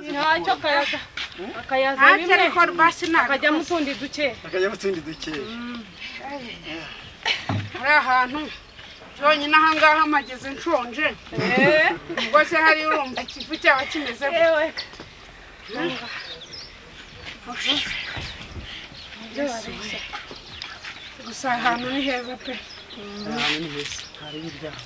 Ntacyo kayaza akayaza Ntacyo bimwe ariko basi akajyamo ntabwo utundi duke. Akajyamo utundi dukeya. Hari ahantu byonyine ahangaha mpageze nshonje. Ubwo se hari urumva ikifu cyaba kimeze gute? Yewe. Gusa ahantu ni heza pe. Ahantu ni heza hari ibyaha.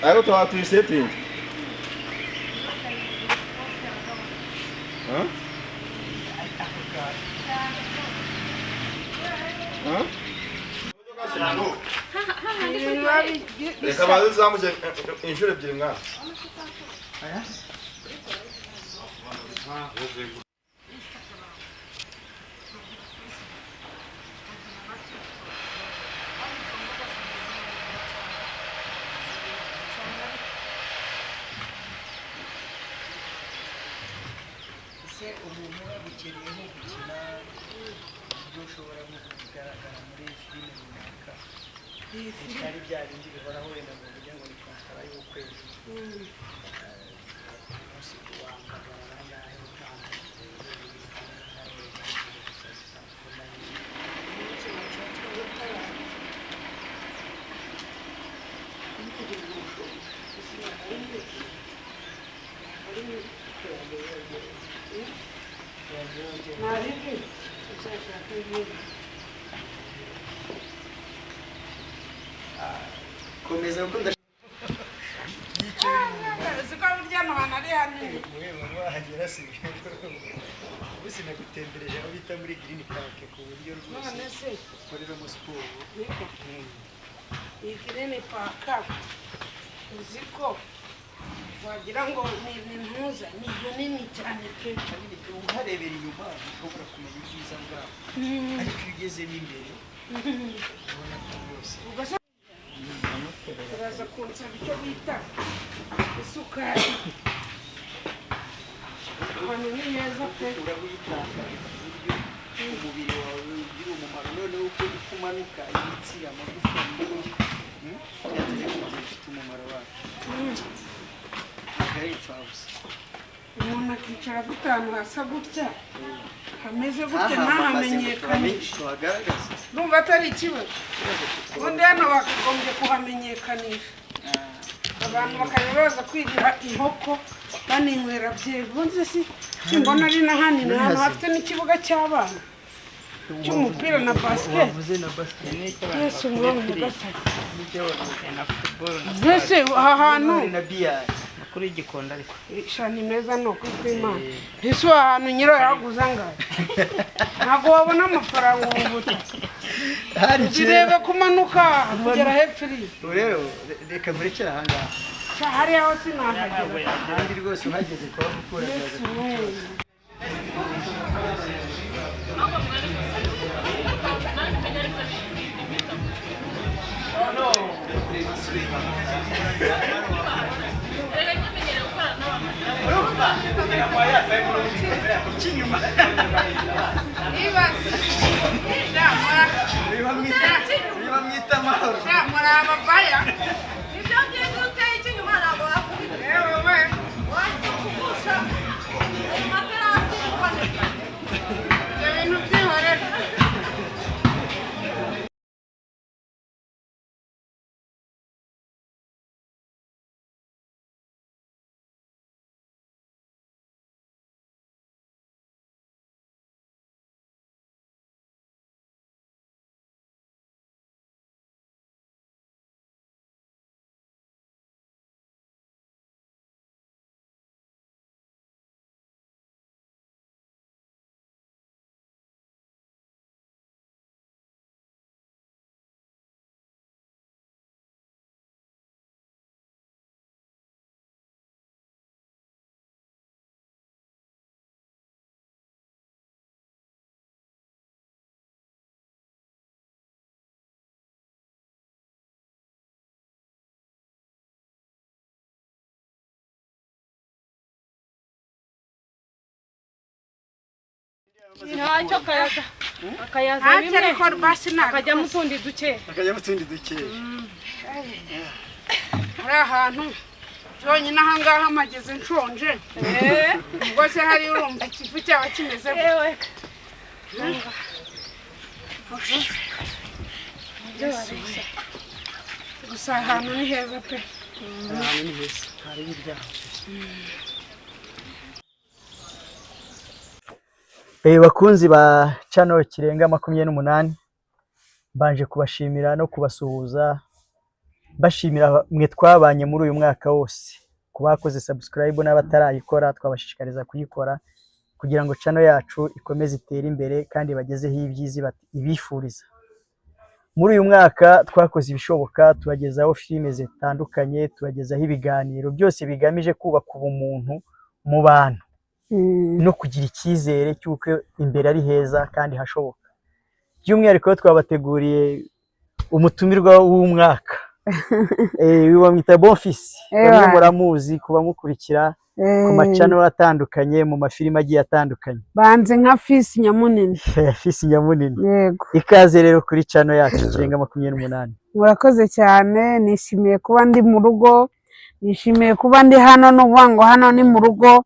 Ariko tuba tuyisetingi. Huh? Huh? Reka baze uzamuke inshuro ebyiri mwana. Ese umuntu wabukereye nko gukina ibyo ushobora nko kugaragara muri filime runaka bitari bya bindi bihoraho, wenda ngo uvuge ngo ni kontara y'ukwezi, umunsi wahamagara ahangahe utanga? Naribi uzashaka ibindi. Komeza kuko ndashaka. Uzi ko burya hano hantu ari hanini. Mwe wahagera si ubu sinagutembereje aho bita muri Green Park ku buryo rwose None se ukoreramo siporo. Niko iyi Green Park, uzi ko wagira ngo ni ibintuza ni hanini cyane pe. Hanini, uharebera inyuma ushobora kumenya ubwiza bwaho, ariko iyo ugezemo imbere ubona ko rwose Ubwo se uraza kunsaba icyo bita isukari. Ahantu ni heza pe. Urabuyitanga ku buryo umubiri wawe ugira umumaro, noneho uko umanuka imitsi, amagufa byanze bikunze bifite umumaro wabyo, ntabwo ari imfabusa. Umuntu akicara afite ahantu hasa gutya, hameze gutya, Ntahamamaze ngo ntahamenyekanishe. Tuhagaragaze. Ndumva atari ikibazo. Ubundi hano bakagombye kuhamenyekanisha, abantu bakajya baza kwirira inkoko baninywera byeri. Ubundi si simbona ari na hanini, ahantu hafite n'ikibuga cy'abana cy'umupira na basket. Wavuze na basket. Yesu mwami nyagasani. Na football na Mbese aha hantu hari na biyari. Makuru y'Igikondo ariko. Sha ni meza, ni ukuri kw'Imana. Ese aha hantu nyirayo yaguze angahe? Ntabwo wabona amafaranga ubu butaka. Hari Uzirebe kumanuka kugera hepfo iriya. Ubu rero reka murekere ahangaha. Sha hariya ho sinahagera. Ahandi rwose uhageze kuba gukura Yesu we. Ibaze. Sha, Niba mwita amahoro. Sha, muri ababaya. Ibyo ngibyo uteye ikinyuma ntabwo wakubita. Yewe we. Wajya kugusha ayo materasi ukanika. Ibyo bintu byihorere. Ntacyo akayaza. Akayaza Ntacyo bimwe. ariko basi Akajyamo ntabwo utundi duke. Akajyamo utundi dukeya. Hari ahantu byonyine ahangaha mpageze nshonje, ubwo se hari urumva ikifu cyaba kimeze gute? Yewe. Gusa ahantu ni heza pe. Ahantu ni heza, hari ibyaha. Bakunzi ba channel Kirenga 28, mbanje kubashimira no kubasuhuza, mbashimira mwe twabanye muri uyu mwaka wose. Ku bakoze subscribe n'abatarayikora, twabashishikariza kuyikora kugira ngo channel yacu ikomeze itere imbere kandi bagezeho ibyiza ibifuriza. Muri uyu mwaka twakoze ibishoboka, tubagezaho filime zitandukanye, tubagezaho ibiganiro byose bigamije kubaka ubumuntu mu bantu no kugira icyizere cy'uko imbere ari heza kandi hashoboka. By'umwihariko twabateguriye umutumirwa w'umwaka, bamwita Bonfils. Bamwe muramuzi kuba mukurikira ku macano atandukanye, mu mafilime agiye atandukanye. Banze nka Fisi Nyamunini. Fils Nyamunini. Yego. Ikaze rero kuri channel yacu Kirenga 28. Murakoze cyane, nishimiye kuba ndi mu rugo, nishimiye kuba ndi hano. Ni ukuvuga ngo hano ni mu rugo,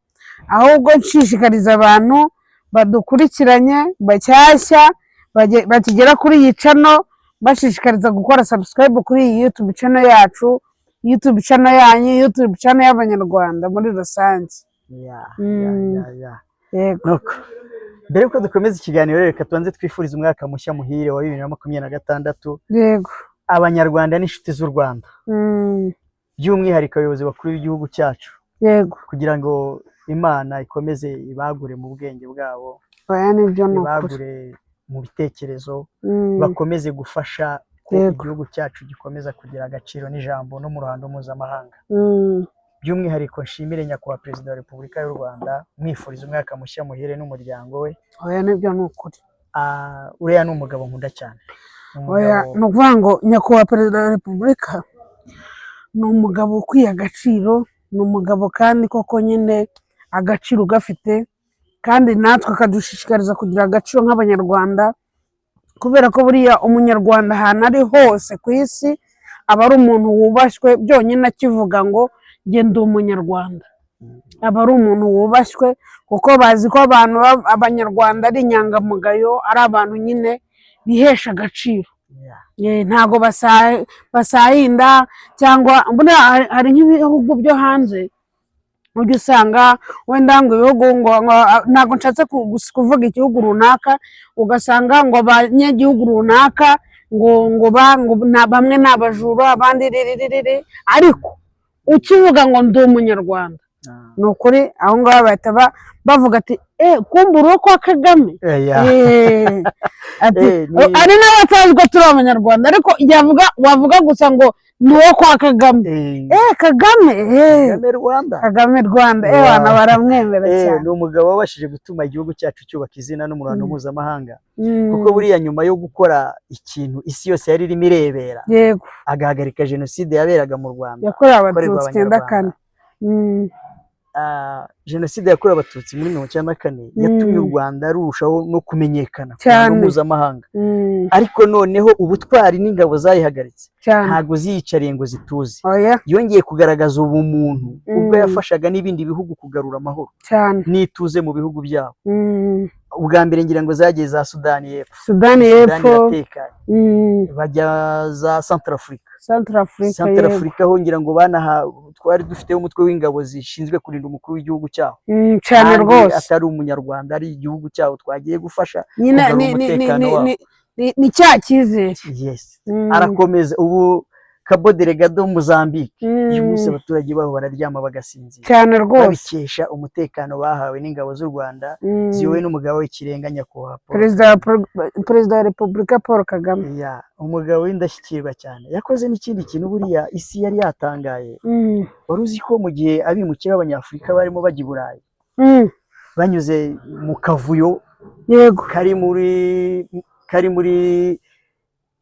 ahubwo nshishikariza abantu badukurikiranye bashyashya bakigera kuri iyi channel, bashishikariza gukora subscribe kuri iyi YouTube channel yacu, YouTube channel yanyu, YouTube channel y'Abanyarwanda muri rusange. Ya. Yego. Nuko mbere yuko dukomeza ikiganiro, reka tubanze twifurize umwaka mushya muhire wa 2026 Abanyarwanda n'inshuti z'u Rwanda, by'umwihariko abayobozi bakuru b'igihugu cyacu, kugira ngo Imana ikomeze ibagure mu bwenge bwabo, Oya, nibyo, ni ukuri. ibagure mu bitekerezo, bakomeze gufasha ko igihugu cyacu gikomeza kugira agaciro n'ijambo no mu ruhando mpuzamahanga. By'umwihariko nshimire Nyakubahwa Perezida wa Repubulika y'u Rwanda, mwifuriza umwaka mushya muhire n'umuryango we. Oya, nibyo, ni ukuri. Ah, uriya ni umugabo nkunda cyane. Ni Oya, umugabo ni ukuvuga ngo Nyakubahwa Perezida wa Repubulika ni umugabo ukwiye agaciro, ni umugabo kandi koko nyine agaciro ugafite, kandi natwe akadushishikariza kugira agaciro nk'Abanyarwanda, kubera ko buriya Umunyarwanda ahantu ari hose ku isi aba ari umuntu wubashywe. Byonyine akivuga ngo njye ndi Umunyarwanda, aba ari umuntu wubashywe, kuko bazi ko abantu Abanyarwanda ari inyangamugayo, ari abantu nyine bihesha agaciro. Ntago basahinda cyangwa mbona hari nk'ibihugu byo hanze ujya usanga wenda ngo ibihugu ngo ntabwo nshatse kuvuga igihugu runaka, ugasanga ngo abanyagihugu runaka ngo bamwe ni abajura, abandi riri, ariko ukivuga ngo ndi Umunyarwanda, ni ukuri aho ngaho bahita bavuga ati kumbura uwo kwa Kagame. Ati ari n'abatazi ko turi Abanyarwanda, ariko wavuga gusa ngo ni uwo kwa Kagame, Kagame, Kagame Rwanda. Kagame Rwanda, bana baramwemera cyane. Ni umugabo wabashije gutuma igihugu cyacu cyubaka izina no mu ruhando mpuzamahanga, kuko buriya nyuma yo gukora ikintu isi yose yari irimo irebera, agahagarika jenoside yaberaga mu Rwanda yakorewe ikorerwa Abatutsi icyenda Abanyarwanda. kane. Jenoside yakorewe Abatutsi muri 94 yatumye u Rwanda rurushaho no kumenyekana ku Cyane. ruhando mpuzamahanga, ariko noneho ubutwari n'ingabo zayihagaritse ntabwo ziyicariye ngo zituze. Oya. Yongeye kugaragaza ubumuntu ubwo yafashaga n'ibindi bihugu kugarura amahoro n'ituze mu bihugu byabo. Ubwa mbere ngira ngo zagiye za Sudani y'Epfo. Sudani Sudani y'Epfo. iratekanye. Bajya za Centrafrica. Centrafrica, yego. Centrafrica ho ngira ngo banaha twari dufiteho umutwe w'ingabo zishinzwe kurinda umukuru w'igihugu cyaho, Cyane kandi rwose. atari Umunyarwanda, ari igihugu cyaho twagiye gufasha Nyine kugarura ni umutekano wabo. ni cya cyizere. Yes. Arakomeza ubu Cabo Delgado, Mozambique, uyu munsi abaturage baho bararyama bagasinzira Cyane rwose. babikesha umutekano bahawe n'ingabo z'u Rwanda ziyobowe n'umugabo w'ikirenga Nyakubahwa Paul Perezida wa Repubulika Paul Kagame. Ya, umugabo w'indashyikirwa cyane. Yakoze n'ikindi kintu buriya isi yari yatangaye. Wari uzi ko mu gihe abimukira b'Abanyafurika barimo bajya i Burayi banyuze mu kavuyo kari muri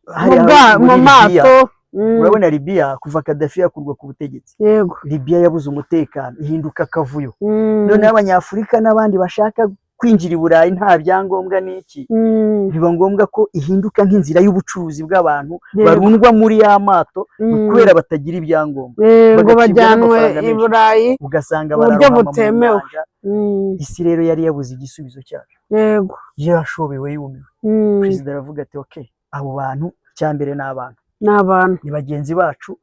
Mu hariya mu muri Libya. mato. Urabona Libya kuva Gaddafi yakurwa ku butegetsi, Libya yabuze umutekano, ihinduka akavuyo. Noneho Abanyafurika n'abandi bashaka kwinjira i Burayi nta byangombwa n'iki, biba ngombwa ko ihinduka nk'inzira y'ubucuruzi bw'abantu barundwa muri ya mato kubera batagira ibyangombwa, Ngo bagacibwa bajyanwe n'amafaranga i menshi. Burayi Ugasanga mu buryo bararohama mu butemewe. nyanja. Isi rero yari yabuze igisubizo cyayo, yashobewe, yumiwe. Perezida aravuga ati: "Ok, abo bantu, icya mbere ni abantu, Ni abantu, ni bagenzi bacu,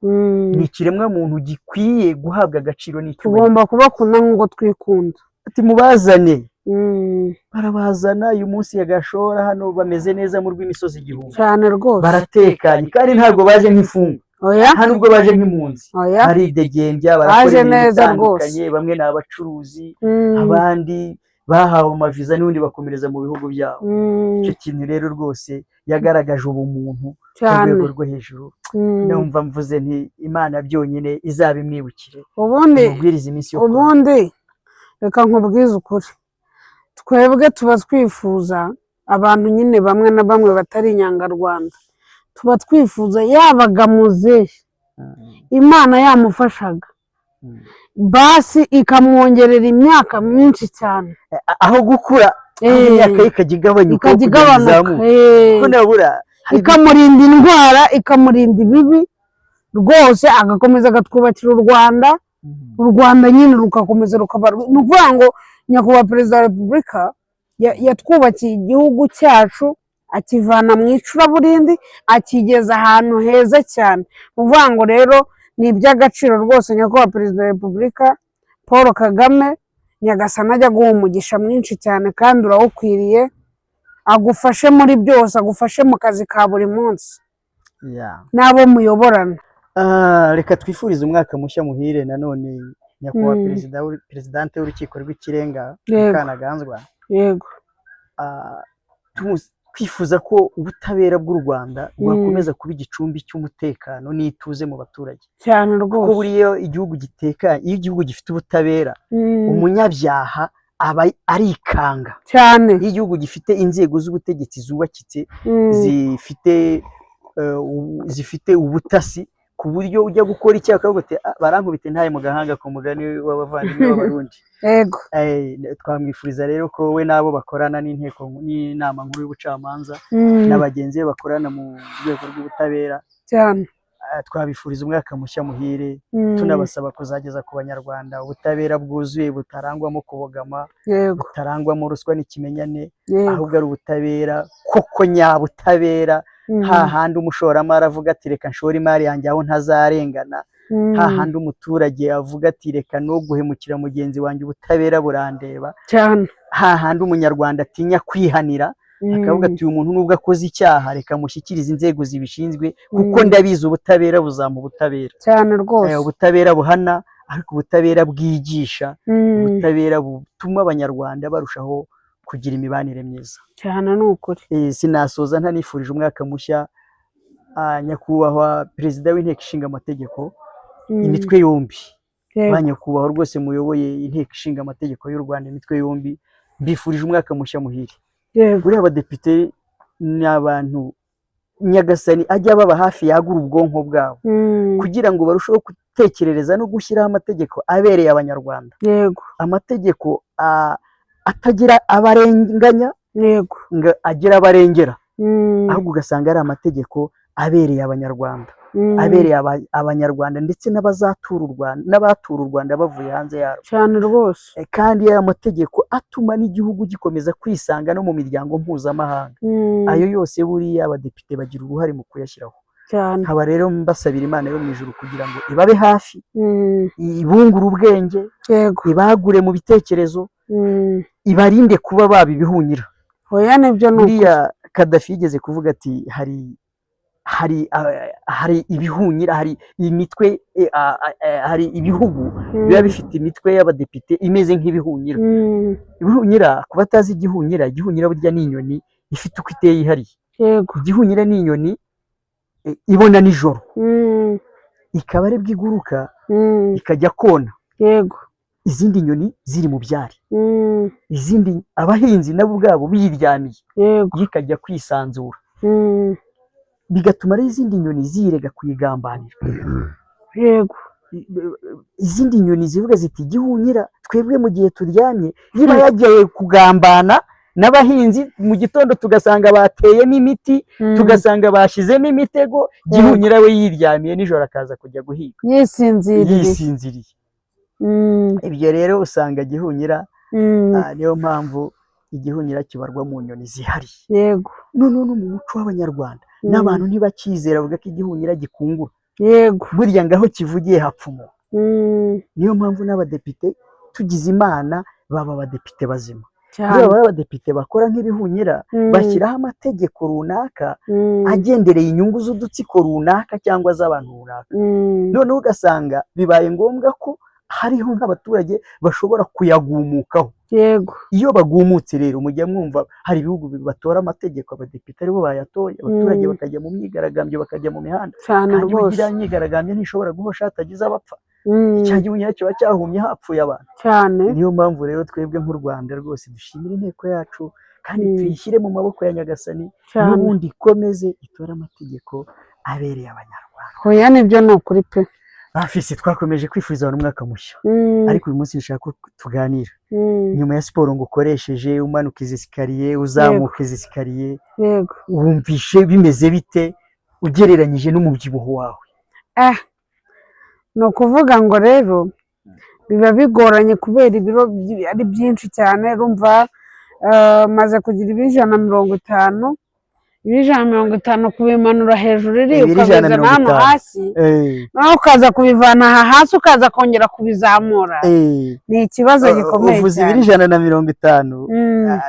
ni ikiremwa muntu gikwiye guhabwa agaciro n'icyubahiro." Tugomba kubakunda nk'uko twikunda. Ati: "Mubazane." Barabazana. Uyu munsi ya Gashora hano bameze neza mu rw'imisozi igihumbi. Cyane rwose. Baratekanye, kandi ntabwo baje nk'imfungwa, Oya. nta nubwo baje nk'impunzi, Oya. baridegembya, barakora Baje imirimo neza itandukanye. rwose. Bamwe ni abacuruzi, abandi bahawe amaviza n'ubundi bakomereza mu bihugu byabo. Icyo kintu rero rwose yagaragaje ubumuntu ku rwego rwo hejuru. Numva mvuze nti Imana byonyine izabimwibukire, Ubundi imubwirize iminsi yo kubaho. Ubundi reka nkubwize ukuri, twebwe tuba twifuza abantu nyine bamwe na bamwe batari inyangarwanda, tuba twifuza yabaga muzehe Imana yamufashaga, basi ikamwongerera imyaka myinshi cyane. Aho gukura, aho imyaka ye ikajya igabanyuka, aho Ikajya kugira ngo igabanuka. izamuke, kuko nabura hari Ikamurinda indwara, ikamurinda ibibi rwose, agakomeza agatwubakira u Rwanda, u Rwanda nyine rugakomeza rukaba. Ni ukuvuga ngo Nyakubahwa Perezida wa Repubulika yatwubakiye igihugu cyacu, akivana mu icuraburindi, akigeza ahantu heza cyane. Ni ukuvuga ngo rero ni iby'agaciro rwose. Nyakubahwa Perezida wa Repubulika Paul Kagame, Nyagasani ajya aguha umugisha mwinshi cyane, kandi urawukwiriye. Agufashe muri byose, agufashe mu kazi ka buri munsi n'abo muyoborana. Reka twifurize umwaka mushya muhire nanone nyakubahwa perezidante w'Urukiko rw'Ikirenga, Mukantaganzwa. Twifuza ko ubutabera bw'u Rwanda bwakomeza kuba igicumbi cy'umutekano n'ituze mu baturage, Cyane kuko rwose. buriya igihugu gitekanye, iyo igihugu gifite ubutabera, umunyabyaha aba arikanga. Iyo igihugu gifite inzego z'ubutegetsi zubakitse, zifite ubutasi, ku buryo ujya gukora icyaha ukavuga uti: "Ah, barankubita intaye mu gahanga," ku mugani w'abavandimwe b'Abarundi. Twamwifuriza rero ko we n'abo bakorana n'inteko n'inama nkuru y'ubucamanza na bagenzi be bakorana mu rwego rw'ubutabera, twabifuriza umwaka mushya muhire, tunabasaba kuzageza ku Banyarwanda ubutabera bwuzuye, butarangwamo kubogama, butarangwamo ruswa n'ikimenyane, ahubwo ari ubutabera koko nyabutabera, hahandi umushoramari avuga ati: "Reka nshore imari yanjye aho ntazarengana," hahandi umuturage avuga ati: "Reka no guhemukira mugenzi wanjye, ubutabera burandeba," hahandi Umunyarwanda atinya kwihanira, akavuga ati: "Uyu muntu nubwo akoze icyaha, reka mushyikirize inzego zibishinzwe, kuko ndabizi ubutabera buzampa ubutabera." Cyane rwose. Ubutabera buhana, ariko ubutabera bwigisha, ubutabera butuma Abanyarwanda barushaho kugira imibanire myiza. Cyane, ni ukuri. Sinasoza ntanifurije umwaka mushya nyakubahwa Perezida w'Inteko Ishinga Amategeko, imitwe yombi. Ba nyakubahwa rwose muyoboye Inteko Ishinga Amategeko y'u Rwanda, imitwe yombi, mbifurije umwaka mushya muhire. Buriya abadepite ni abantu Nyagasani ajya baba hafi, yagura ubwonko bwabo kugira ngo barusheho gutekerereza no gushyiraho amategeko abereye Abanyarwanda, amategeko atagira abarenganya ngo agire abarengera, ahubwo ugasanga ari amategeko abereye Abanyarwanda, abereye Abanyarwanda ndetse n'abazatura u Rwanda n'abatura u Rwanda bavuye hanze yarwo. Cyane rwose. Kandi aya mategeko atuma n'igihugu gikomeza kwisanga no mu miryango mpuzamahanga. Ayo yose buriya abadepite bagira uruhare mu kuyashyiraho. Nkaba rero mbasabira Imana yo mu ijuru kugira ngo ibabe hafi, ibungure ubwenge, ibagure mu bitekerezo, ibarinde kuba baba ibihunyira. Oya, nibyo, ni ukuri. Buriya Kadafi yigeze kuvuga ati: Hari ibihunyira, hari imitwe, hari ibihugu biba bifite imitwe y'abadepite imeze nk'ibihunyira." Ibihunyira, ku batazi igihunyira, igihunyira burya ni inyoni ifite uko iteye yihariye. Igihunyira ni inyoni ibona nijoro, ikaba aribwo iguruka, ikajya kona izindi nyoni ziri mu byari, izindi abahinzi nabo ubwabo biryamiye, yo ikajya kwisanzura, bigatuma rero izindi nyoni zirega kuyigambanira. Izindi nyoni zivuga ziti: "Gihunyira, twebwe mu gihe turyamye niba yagiye kugambana n'abahinzi, mu gitondo tugasanga bateyemo imiti, tugasanga bashyizemo imitego, Gihunyira we yiryamiye, nijoro akaza kujya guhiga Yisinziriye. yisinziriye." Ibyo rero usanga gihunyira, niyo mpamvu igihunyira kibarwa mu nyoni zihariye. Noneho no mu muco w'Abanyarwanda, n'abantu ntibakizera, bavuga ko igihunyira gikungura. Burya ngaho kivugiye hapfa umuntu. Niyo mpamvu n'abadepite, tugize Imana baba abadepite bazima, Cyane. baba abadepite bakora nk'ibihunyira, bashyiraho amategeko runaka agendereye inyungu z'udutsiko runaka cyangwa z'abantu runaka. Noneho ugasanga bibaye ngombwa ko hariho nk'abaturage bashobora kuyagumukaho. Iyo bagumutse rero, mujya mwumva hari ibihugu batora amategeko, abadepite aribo bayatoye, abaturage bakajya mu myigaragambyo, bakajya mu mihanda. Cyane Kandi rwose. iriya myigaragambyo ntishobora guhosha hatagize abapfa. Cya gihunyira kiba cyahumye hapfuye abantu. Niyo mpamvu rero twebwe nk'u Rwanda rwose dushimira inteko yacu, kandi tuyishyire mu maboko ya Nyagasani, n'ubundi ikomeze itore amategeko abereye Abanyarwanda. Hoya, nibyo, ni ukuri pe. Bafise twakomeje kwifuriza abantu umwaka mushya, ariko uyu munsi nshaka ko tuganira nyuma ya siporo ngo ukoresheje umanuka izi escalier, uzamuka izi escalier, wumvishe bimeze bite ugereranyije n'umubyibuho wawe? Ni ukuvuga ngo rero biba bigoranye kubera ibiro ari byinshi cyane. Urumva, maze kugira ibiro 150, ibiro 150 kubimanura hejuru iri Ibiro ijana na ukabizana mirongo hano itanu. hasi, noneho ukaza kubivana aha hasi, ukaza kongera kubizamura, ni ikibazo gikomeye Uvuze ibiro cyane. 150,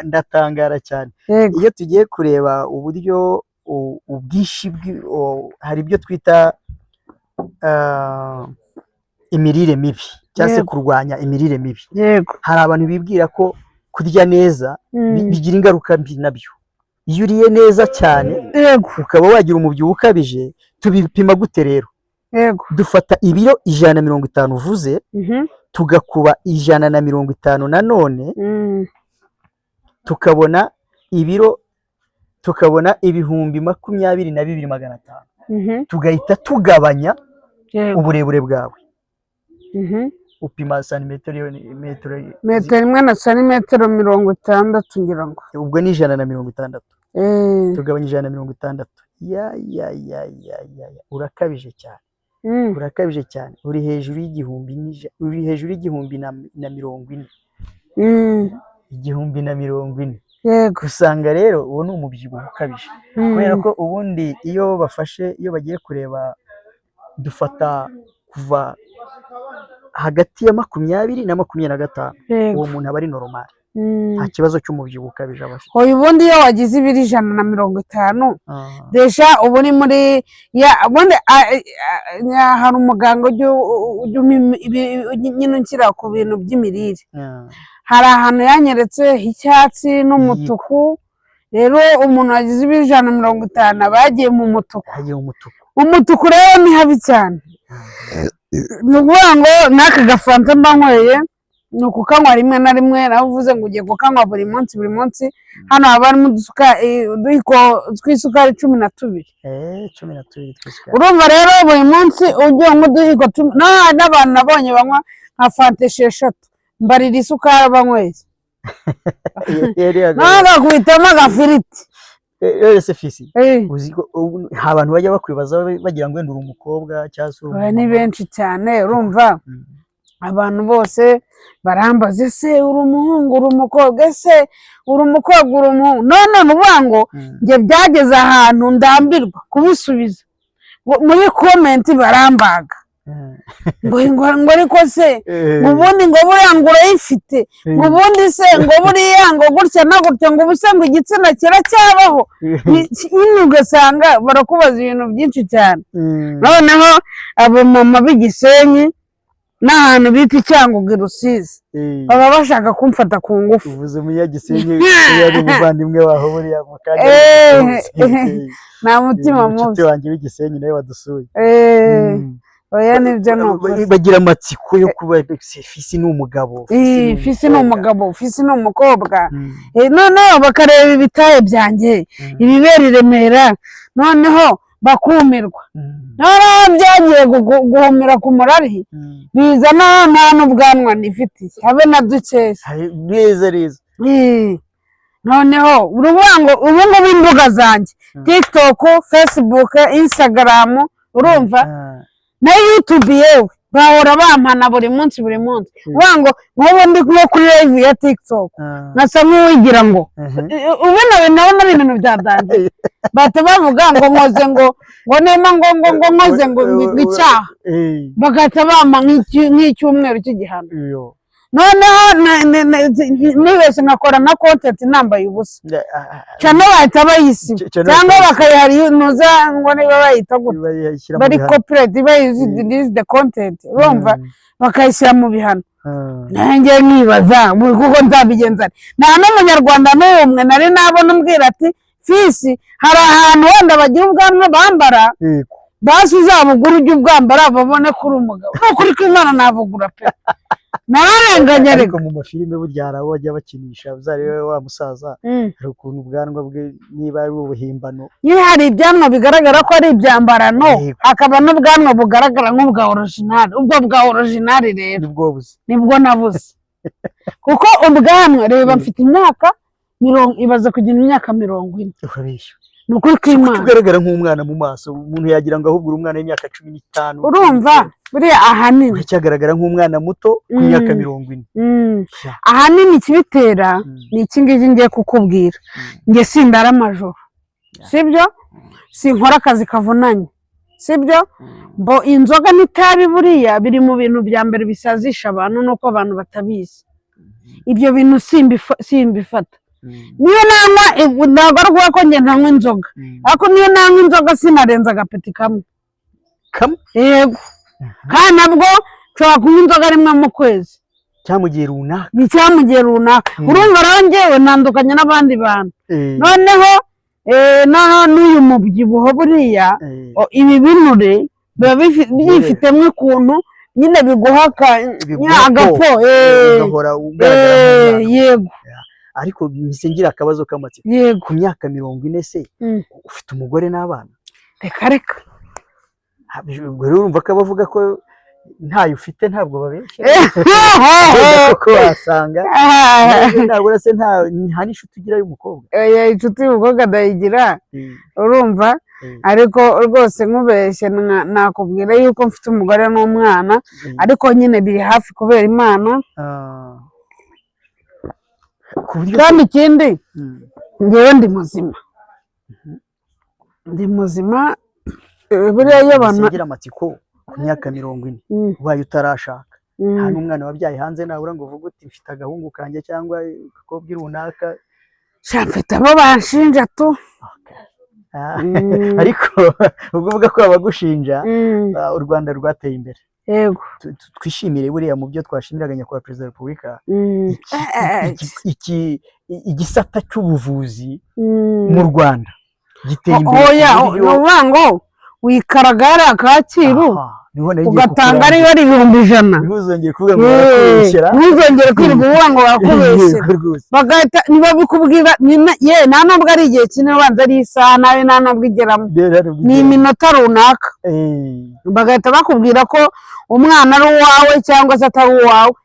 ndatangara cyane. Iyo tugiye kureba uburyo ubwinshi hari ibyo twita imirire mibi cyangwa se kurwanya imirire mibi. Hari abantu bibwira ko kurya neza bigira ingaruka mbi. Nabyo iyo uriye neza cyane ukaba wagira umubyibuho ukabije. Tubipima gute rero? Dufata ibiro 150 uvuze, tugakuba 150 nanone, tukabona ibiro, tukabona 22,500, tugahita tugabanya uburebure bwawe. Upima santimetero, metero? Metero 1 na santimetero 60, ngira ngo. Ubwo ni 160. Tugabanya 160, ya ya ya ya ya ya, urakabije cyane. Urakabije cyane, uri hejuru y'igihumbi uri hejuru y'igihumbi na mirongo ine. 1,040. Usanga rero uwo ni umubyibuho ukabije, kubera ko ubundi iyo bafashe, iyo bagiye kureba, dufata kuva hagati ya 20 na 25, uwo muntu aba ari normal, nta kibazo cy'umubyibuho ukabije aba afite. Oya, ubundi iyo wagize ibiro 150, déjà ubu ni muri ya ubundi hari umuganga ujya umpa nyine unshyira ku bintu by'imirire. Hari ahantu yanyeretse icyatsi n'umutuku. Rero umuntu wagize ibiro 150 aba yagiye mu mutuku. Yagiye mu mutuku. Umutuku rero ni habi cyane. Ni ukuvuga ngo n'aka gafanta mba nyweye ni ukukanywa rimwe na rimwe, nawe uvuze ngo ugiye kukanywa buri munsi buri munsi. Hano haba harimo uduyiko tw'isukari 12. 12 tw'isukari. Urumva rero buri munsi ugiye unywa uduyiko 10, n'abantu nabonye banywa nka fanta esheshatu, mbarira isukari banyweye, nawe agakubitamo agafiriti. Ese Fisi, uzi ko nta bantu bajya bakwibaza bagira ngo wenda uri umukobwa cyangwa se uri Oya, ni umumama? benshi cyane. Urumva, abantu bose barambaza: "Ese uri umuhungu, uri umukobwa? Ese uri umukobwa, uri umuhungu?" None ni ukuvuga ngo njye byageze ahantu ndambirwa kubisubiza. Ngo muri comment barambaga ngo ariko se ngo ubundi ngo buriya ngo urayifite, ngo ubundi se ngo buriya ngo gutya na gutya, ngo ubu se ngo igitsina kiracyabaho? Nyine ugasanga barakubaza ibintu byinshi cyane. Noneho abamama b'Igisenyi n'ahantu bita i Cyangugu i Rusizi baba bashaka kumfata ku ngufu. Uvuze umunyagisenyi, uriya ni umuvandimwe waho buriya mu kanya. Nta mutima mubi. Inshuti wanjye w'Igisenyi nawe wadusuye. Oya, nibyo, ni ukuri. Bagira amatsiko yo kuba se Fisi ni umugabo? Fisi ni umugabo, Fisi ni umukobwa? Mm. Noneho bakareba ibitaye byanjye, ibibera i Remera, noneho. Bakumirwa. Noneho byagiye guhumira ku murari, biza nta n'ubwanwa nifitiye, habe na dukeya. Neza neza. Noneho uruvuga ngo ubu ngubu imbuga zanjye, TikTok, Facebook, Instagram, urumva, na YouTube, yewe bahora bampana buri munsi buri munsi. Uvuga ngo nk'ubu ndi nko kuri live ya TikTok, nkasa nk'uwigira ngo ubu nawe nabona ari ibintu bya danger, bahita bavuga ngo nkoze ngo nema ngo nkoze ngo icyaha, bagahita bampa nk'icyumweru cy'igihano. Iyo. Noneho nibeshye nkakora na content nambaye ubusa, channel bahita bayisiba Channel cyangwa bakayisiba. bakayiharinuza ngo niba bayita gute, Bayishyira mu bari bihano. copyright bayizi, this the content, urumva, bakayishyira mu bihano. Nanjye nkibaza kuko nzabigenza nte? Nta n'umunyarwanda n'umwe nari nabona umbwira ati: "Fisi, hari ahantu wenda bagira ubwanwa bambara, basi uzabugura ujye ubwambara babone ko uri umugabo." Ni ukuri kw'Imana nabugura pe, nararenganye. Ariko Ariko mu mafilime burya hari abo bajya bakinisha, uzarebe wa musaza, hari ukuntu ubwanwa bwe niba ari ubuhimbano. Nyine hari ibyanwa bigaragara ko ari ibyambarano, hakaba n'ubwanwa bugaragara nk'ubwa original. Ubwo bwa original rero nibwo buze. Nibwo nabuze, kuko ubwanwa, reba, mfite imyaka mirongo, ibaze kugira imyaka 40. Urabeshya. Ni ukuri Kuki kw'Imana. ugaragara nk'umwana mu maso? Umuntu yagira ngo ahubwo uri umwana w'imyaka 15. Urumva, buriya ahanini Uracyagaragara nk'umwana muto ku myaka 40. Ya. Ahanini ikibitera ni iki ngiki ngiye kukubwira. Njye sindara amajoro, sibyo? Sinkora akazi kavunanye, sibyo? Bo inzoga n'itabi buriya biri mu bintu bya mbere bisazisha abantu, nuko abantu batabizi. Ibyo bintu simbifata. Niyo nanywa, ntabwo ari ukuvuga ko njye ntanywa inzoga, ariko niyo nanywa inzoga sinarenza agapeti kamwe. Kamwe? Yego, kandi nabwo nshobora kunywa inzoga rimwe mu kwezi. Cyangwa mu gihe runaka. Ni cyangwa mu gihe runaka. Urumva rero njyewe ntandukanye n'abandi bantu. Noneho noneho n'uyu mubyibuho buriya, ibi binure biba byifitemo ukuntu nyine biguha Biguha agapo. Ugahora ugaragara nk'umwana. Yego. Ariko mpise ngira akabazo k'amatsiko. Yego. Ku myaka 40 se, ufite umugore n'abana? Reka reka. Ubwo rero urumva ko abavuga ko ntayo ufite ntabwo babeshya. Wenda koko wasanga ntabwo se nta n'inshuti ugira y'umukobwa? Oya, inshuti y'umukobwa ndayigira, urumva, ariko rwose nkubeshye nakubwira yuko mfite umugore n'umwana, ariko nyine biri hafi kubera Imana. Ku buryo Kandi ikindi, ngewe ndi muzima, ndi muzima. Buriya iyo abantu ngira amatsiko, ku myaka 40 ubaye utarashaka, nta n'umwana wabyaye hanze nabura ngo uvuge uti: "Mfite agahungu kanjye" cyangwa agakobwa runaka? Sha, mfite abo banshinja tu. Ariko ubwo uvuga ko abagushinja, u Rwanda rwateye imbere. Yego. Twishimire buriya mu byo twashimiraga nyakubahwa perezida wa repubulika, igisata cy'ubuvuzi mu Rwanda giteye imbere ku Oya, buryo ni ukuvuga ngo wikaraga hariya Kacyiru, Aha, niho nari ngiye ugatanga kukurangira. ariyo ari 100,000. Ntuzongere kuvuga ngo barakubeshyera. Ntuzongere kwirirwa uvuga ngo barakubeshyera. Yego rwose. Bagahita ntibabikubwira ye, nta nubwo ari igihe kinini, ubanza ari isaha nawe nta nubwo igeramo, ni iminota runaka, bagahita bakubwira ko umwana ari uwawe cyangwa se atari uwawe.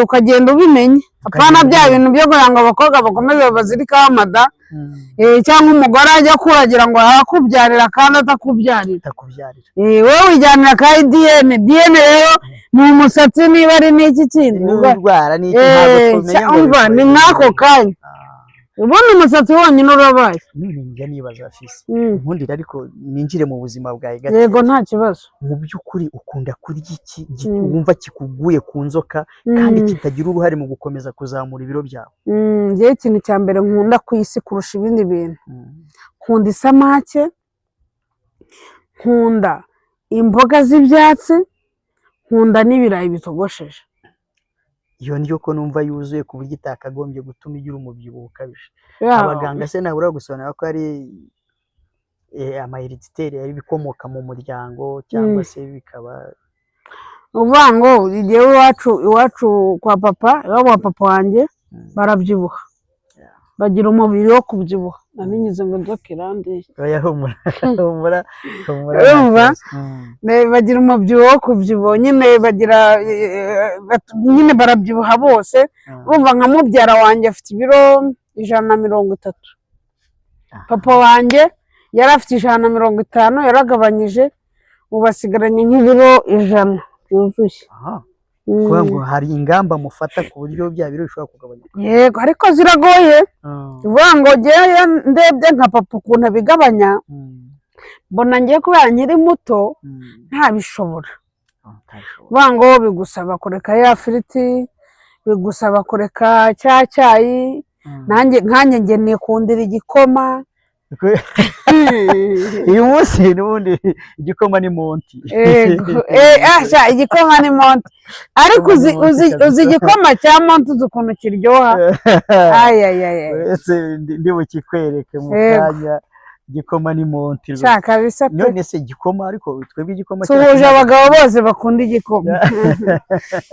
Ukagenda ubimenya, apana Ukagenda bya ubimenya. bintu byo kugira ngo abakobwa bakomeze babazirikeho amada, cyangwa umugore ajya kuragira ngo arakubyarira kandi atakubyarira. Atakubyarira. Wowe wijyanira ka DNA. DNA rero ni umusatsi, niba ari n'iki kindi. N'indwara n'iki, ntabwo tumenya ngo Umva, ni mw'ako kanya ubundi umusatsi wonyine urabaye. None njya nibaza, Fisi, nkundira ariko ninjire mu buzima bwawe gato. Yego, nta kibazo. Mu by'ukuri ukunda kurya iki wumva kikuguye ku nzoka kandi kitagira uruhare mu gukomeza kuzamura ibiro byawe? Njyewe ikintu cya mbere nkunda ku isi kurusha ibindi bintu, nkunda isamake, nkunda imboga z'ibyatsi, nkunda n'ibirayi bitogosheje. Iyo ndyo ko numva yuzuye ku buryo itakagombye gutuma igira umubyibuho ukabije? Abaganga se nabura gusobanura ko ari ama héréditaire, ari ibikomoka mu muryango, cyangwa se bikaba Uvuga ngo igihe iwacu kwa papa, iwabo wa papa wanjye, barabyibuha. Bagira umubiri wo kubyibuha. Naninyuze ngo inzoka irandiye. Oya, humura, humura, humura, nta Urumva? kibazo. Bagira umubyibuho wo kubyibuha nyine, bagira nyine barabyibuha bose. Urumva, nka mubyara wanjye afite ibiro 130. Papa wanjye yari afite 150, yaragabanyije, ubu asigaranye nk'ibiro 100 byuzuye. Aha. Kuvuga ngo hari ingamba mufata ku buryo bya biro bishobora kugabanyuka. Yego, ariko ziragoye. Uvuga ngo ngewe ndebye nka papa ukuntu abigabanya, mbona ngiye kubera nkiri muto ntabishobora. Ah, utabishobora. Uvuga ngo bigusaba kureka ya firiti, bigusaba kureka cya cyayi. Nanjye nkanjye nge nikundira igikoma. Uyu munsi n'ubundi igikoma ni monti. Yego. Ah, sha, igikoma ni monti, ariko uzi Igikoma ni uzi monti uzi kabisa. igikoma cya monti, uzi ukuntu kiryoha? Ayayaya! Uretse ndi bukikwereke mu kanya. Igikoma ni monti rwose. Sha, kabisa pe. None se igikoma, ariko twebwe igikoma Suhuje abagabo bose bakunda igikoma,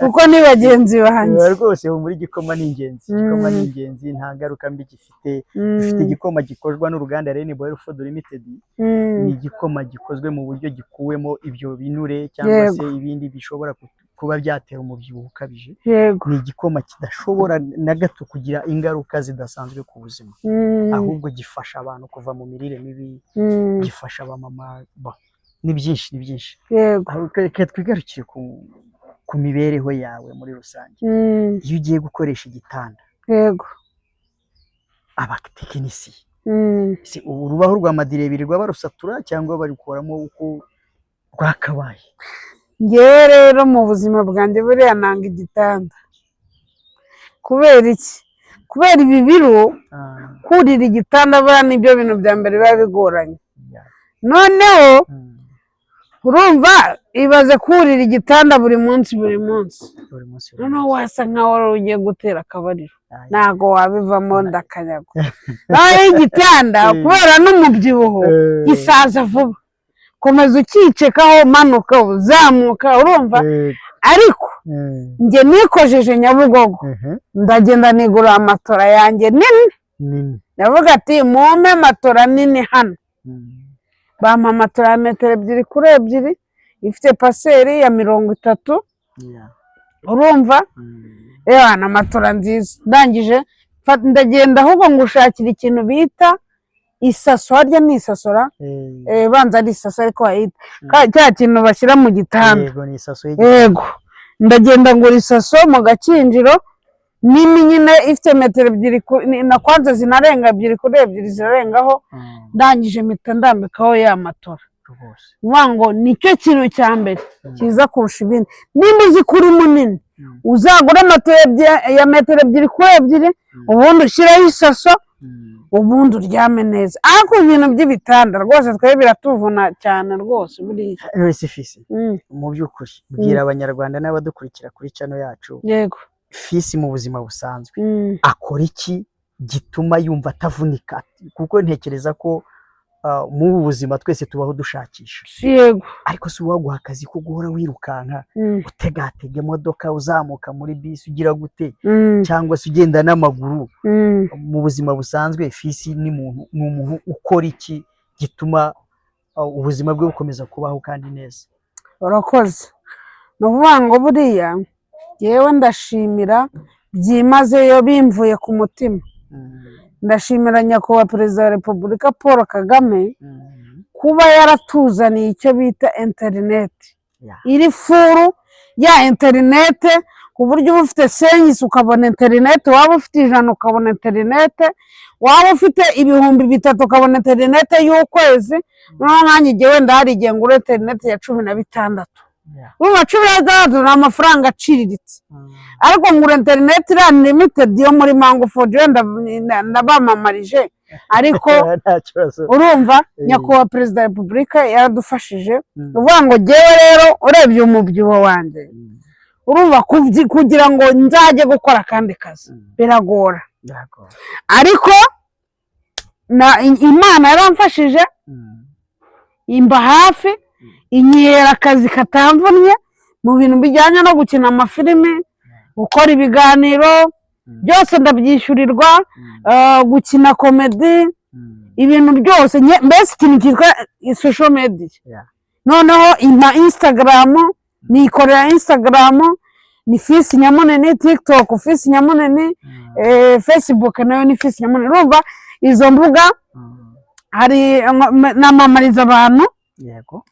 kuko ni bagenzi banjye. Rwose muri igikoma ni ingenzi, igikoma ni ingenzi, nta ngaruka mbi gifite. Dufite igikoma gikorwa n'uruganda Rainbow Health Food Limited. Ni igikoma gikozwe mu buryo gikuwemo ibyo binure cyangwa se ibindi bishobora kuba byatera umubyibuho ukabije. Ni igikoma kidashobora na gato kugira ingaruka zidasanzwe ku buzima, ahubwo gifasha abantu kuva mu mirire mibi, gifasha abamama ni byinshi, ni byinshi. Ahubwo reka twigarukire ku mibereho yawe muri rusange. Iyo ugiye gukoresha igitanda, abatekinisiye, si ubu urubaho rwa madire birirwa barusatura cyangwa barukuramo uko rwakabaye? Ngewe rero mu buzima bwanjye buriya nanga igitanda. Kubera iki? Kubera ibi biro. Kurira igitanda buriya nibyo bintu bya mbere biba bigoranye. Noneho urumva, ibaze kurira igitanda buri munsi, buri munsi. Buri munsi, buri Noneho munsi. wasa nkaho wari ugiye gutera akabariro, ntago wabivamo, ndakanyagwa. Naho igitanda, kubera n'umubyibuho, gisaza vuba, komeza ukicekaho, umanuka, uzamuka, urumva? Ariko njye nikojeje Nyabugogo, ndagenda nigura amatora yanjye nini. Nini. Ndavuga ati: "Mumpe matora nini hano." Bampa matora ya metero 2 kuri 2, ifite épaisseur ya 30. Urumva? Ewa, na matora nziza. Ndangije ndagenda ahubwo ngushakira ikintu bita isaso. Harya ni isasora? Banza ari isaso, ariko bayita cya kintu bashyira mu gitanda. Yego, ni isaso y'igitanda. Yego, ndagenda ngura isaso mu Gakinjiro nini nyine, ifite metero 2 na kwanza zinarenga, 2 kuri 2 zirarengaho. Ndangije mpita ndambikaho ya matora. Nkuvuga ngo nicyo kintu cya mbere kiza kurusha ibindi. Nimba uzi ko uri munini, uzagure matora ya metero 2 kuri 2, ubundi ushyireho isaso, ubundi uryame neza. Ariko ibintu by'ibitanda rwose twebwe biratuvuna cyane rwose buriya. None Fisi, mu by'ukuri bwira Abanyarwanda n'abadukurikira kuri channel yacu, Fisi mu buzima busanzwe akora iki gituma yumva atavunika? Kuko ntekereza ko muri ubu buzima twese tubaho dushakisha, ariko si uwaguha akazi ko guhora wirukanka, utegatega imodoka, uzamuka muri bisi, ugira gute, cyangwa se ugenda n'amaguru, mu buzima busanzwe Fisi ni umuntu ukora iki gituma ubuzima bwe bukomeza kubaho kandi neza? Urakoze. Ni ukuvuga ngo buriya yewe ndashimira byimazeyo bimvuye ku mutima, ndashimira Nyakubahwa Perezida wa Repubulika Paul Kagame kuba yaratuzaniye icyo bita interineti iri full ya interinete, ku buryo uba ufite senyisi ukabona interinete, waba ufite 100 ukabona interinete, waba ufite 3000 ukabona interinete y'ukwezi. Noneho nkanjye igihe wenda hari igihe ngura interinete ya 16. Urumva, 16 ni amafaranga aciriritse, ariko ngura interineti iriya unlimited yo muri Mango 4G. Wenda ndabamamarije, ariko Nta kibazo. urumva, Nyakubahwa Perezida wa Repubulika yaradufashije. Ni ukuvuga ngo jyewe rero urebye umubyibuho wanjye, urumva, kugira ngo nzajye gukora akandi kazi biragora. Ariko Imana yaramfashije, imba hafi, inyihera akazi katamvunnye mu bintu bijyanye no gukina amafilime, gukora ibiganiro. Byose ndabyishyurirwa, gukina comedy, ibintu byose, mbese ikintu cyitwa social media. Noneho impa Instagram, nikorera Instagram ni Fisi Nyamunini, TikTok Fisi Nyamunini, Facebook nayo ni Fisi Nyamunini. Urumva izo mbuga hari namamariza abantu,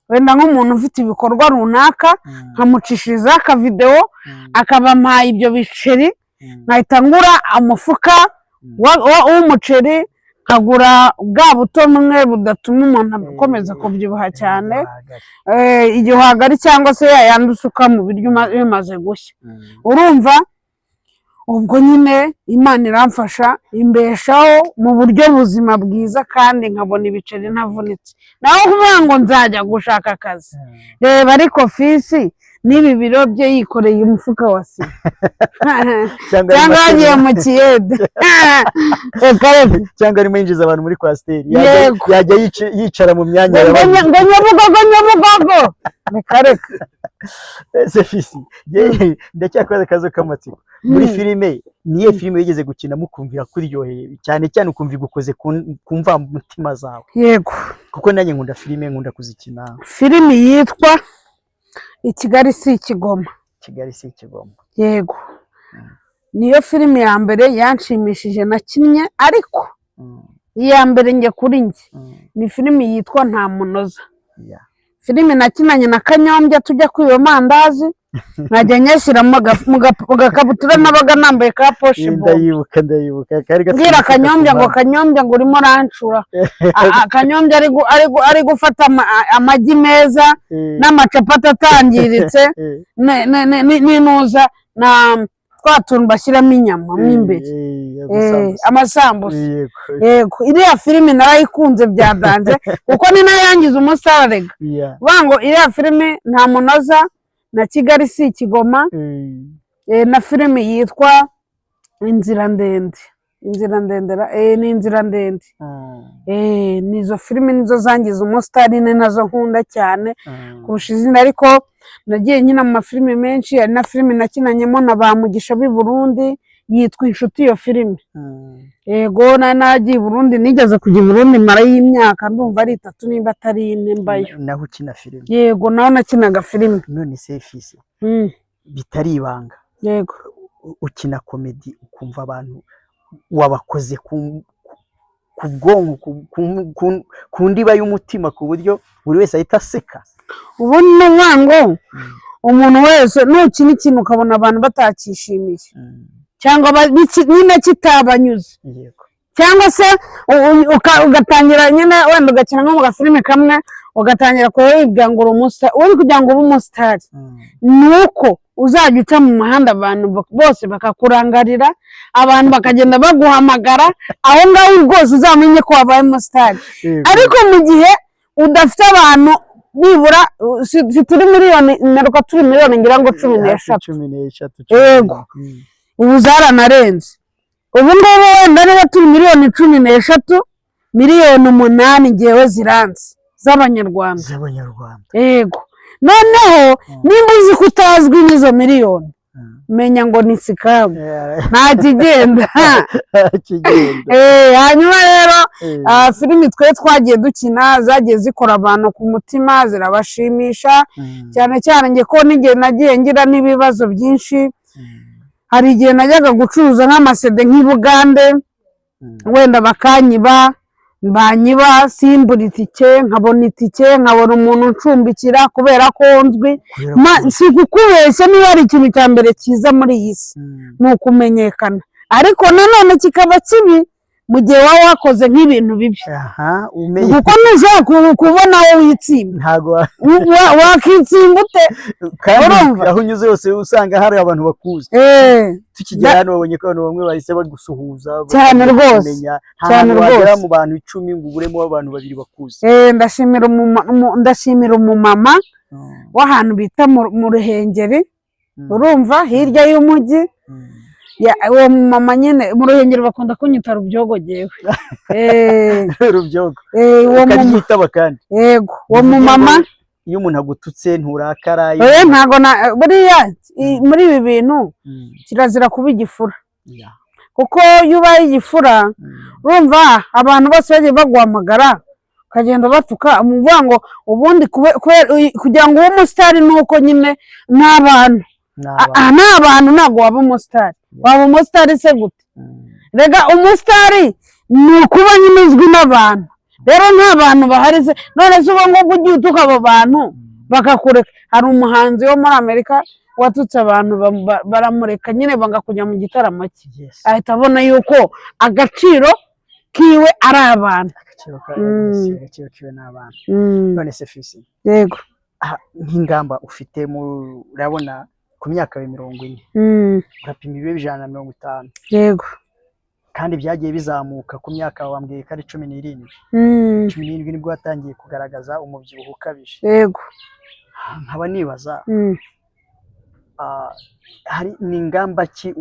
wenda nk'umuntu ufite ibikorwa runaka, nkamucishirizaho akavidewo, akaba ampaye ibyo biceri, nkahita ngura umufuka w'umuceri, nkagura bwa buto bumwe budatuma umuntu akomeza kubyibuha cyane, Igihwagari. Igihwagari cyangwa se ya yandi usuka mu biryo bimaze gushya. Urumva ubwo nyine Imana iramfasha, imbeshaho mu buryo buzima bwiza, kandi nkabona ibiceri ntavunitse. Naho kuvuga ngo nzajya gushaka akazi, reba ariko Fisi n'ibi biro bye yikoreye umufuka wa sima cyangwa cyangwa yagiye mu kiyede, reka reka. Cyangwa arimo yinjiza abantu muri coaster. Yego. Yajya yicara mu myanya ngo y'abandi. ngo Nyabugogo, Nyabugogo, reka reka. Ese Fisi, ndacyakoze akazo k'amatsiko muri filime. Niyo filime wigeze gukina mukumvira kuryoheye cyane cyane, ukumva igukoze ku mvamutima zawe? Yego. Kuko nanjye nkunda filime, nkunda kuzikina. Filimi yitwa "I Kigali si Ikigoma". Kigali si Ikigoma. Yego, niyo filimi ya mbere yanshimishije nakinnye, ariko iya mbere njye kuri njye ni filimi yitwa "Nta Munoza", filimi nakinanye na Kanyombya, tujya kwiba amandazi, nkajya nyashyira mu gakabutura nabaga nambaye ka poche bombe. Ndayibuka, ndayibuka, kari gafite Mbwira umufuka ku Kanyombya ngo mpande. "Kanyombya," ngo "urimo urancura." Kanyombya ari gufata amagi meza n'amacapati atangiritse n'inuza na twa tuntu bashyiramo inyama mo imbere, amasambusa. Amasambusa. Yego. Yego, iriya filimi narayikunze bya danger, kuko ni nayo yangize umustar rega. Kuvuga ngo iriya filimi "Nta Munoza" na "Kigali si Ikigoma", na filimi yitwa "Inzira Ndende", "Inzira Ndende", ni "Inzira Ndende". Ni izo filimi nizo zangize umustar, ni nazo nkunda cyane kurusha izindi. Ariko nagiye nkina mu mafilimi menshi. Hari na filimi nakinanyemo na ba Mugisha b'i Burundi yitwa "Inshuti", iyo filimi. Yego, nari nagiye i Burundi, nigeze kujya i Burundi marayo imyaka ndumva ari 3 nimba atari 4 mbayo. Naho ukina filime? Yego, naho nakinaga filime. None se Fisi, bitari ibanga, Yego. ukina comedy ukumva abantu wabakoze ku bwonko, ku ndiba y'umutima, ku buryo buri wese ahita aseka? Ubundi ni ukuvuga ngo umuntu wese nukina ikintu ukabona abantu batakishimiye, cyangwa nyine kitabanyuze, cyangwa se ugatangira nyine wenda ugakina nko mu gafilime kamwe, ugatangira kuba wibwira ngo uri umustar. Uri kugira ngo ube umustar ni uko uzajya uca mu muhanda abantu bose bakakurangarira, abantu bakagenda baguhamagara. Aho ngaho rwose uzamenye ko wabaye umustar. Ariko mu gihe udafite abantu nibura, si turi miliyoni, mperuka turi miliyoni ngira ngo cumi Hafi n'eshatu. 13. Yego. Ubu zaranarenze. Ubu ngubu wenda niba turi miliyoni 13, miliyoni 8 ngewe ziranze z'Abanyarwanda. Z'Abanyarwanda. Yego. Noneho nimba uzi ko utazwi n'izo miliyoni, menya ngo ni scam, nta kigenda. Kigenda. Hanyuma rero, filimi twe twagiye dukina zagiye zikora abantu ku mutima, zirabashimisha. Cyane cyane njye ko n'igihe nagiye ngira n'ibibazo byinshi, hari igihe najyaga gucuruza nk'amaCD nk'i Bugande, wenda bakanyiba, banyiba simbura itike, nkabona itike, nkabona umuntu uncumbikira kubera ko nzwi. Kubera Si kukubeshya, niba hari ikintu cya mbere cyiza muri iyi si, ni ukumenyekana. Ariko nanone kikaba kibi mu gihe waba wakoze nk'ibintu bibi, Aha, umenye. kuko ntushobora kubona aho witsimba. Ntago Wakitsimba ute? Kandi Urumva? aho unyuze hose usanga hari abantu bakuzi. Tukigera hano babonye ko abantu bamwe bahise bagusuhuza, Cyane rwose. bakumenya. Nta Cyane hantu wagera rwose. mu bantu 10 ngo uburemo abantu babiri bakuzi. Ndashimira umumama w'ahantu bita mu Ruhengeri, urumva hirya y'umujyi. Uwo mumama nyine mu Ruhengeri bakunda kunyita Rubyogo jyewe. Rubyogo. Uwo mama Ukaryitaba kandi. Yego, uwo Bivuge ngo mumama. Iyo umuntu agututse nturakara? Ntago na buriya muri ibi bintu kirazira kuba igifura. Kuko iyo ubaye igifura, urumva abantu bose bagiye baguhamagara, ukagenda batuka, umuvuga ngo ubundi kugira ngo ube umusitari ni uko nyine ni abantu. Ni Aha ni abantu, ntabwo waba umusitari. Waba umusitari se gute? Rega umusitari ni ukuba nyine uzwi n'abantu. Rero nta bantu bahari se? None se ubu ngubu ugiye utuka abo bantu bakakureka? Hari umuhanzi wo muri Amerika watutse abantu, baramureka nyine, banga kujya mu gitaramo cye. Ahita abona yuko agaciro kiwe ari abantu. Agaciro ka yes, agaciro kiwe ni abantu. None se Fisi, Yego. Aha, nk'ingamba ufite mu, urabona ku myaka yawe 40, urapima ibiro 150, kandi byagiye bizamuka. Ku myaka wambwiye ko ari 17, 17 nibwo watangiye kugaragaza umubyibuho ukabije. Nkaba nibaza, hari ni ingamba ki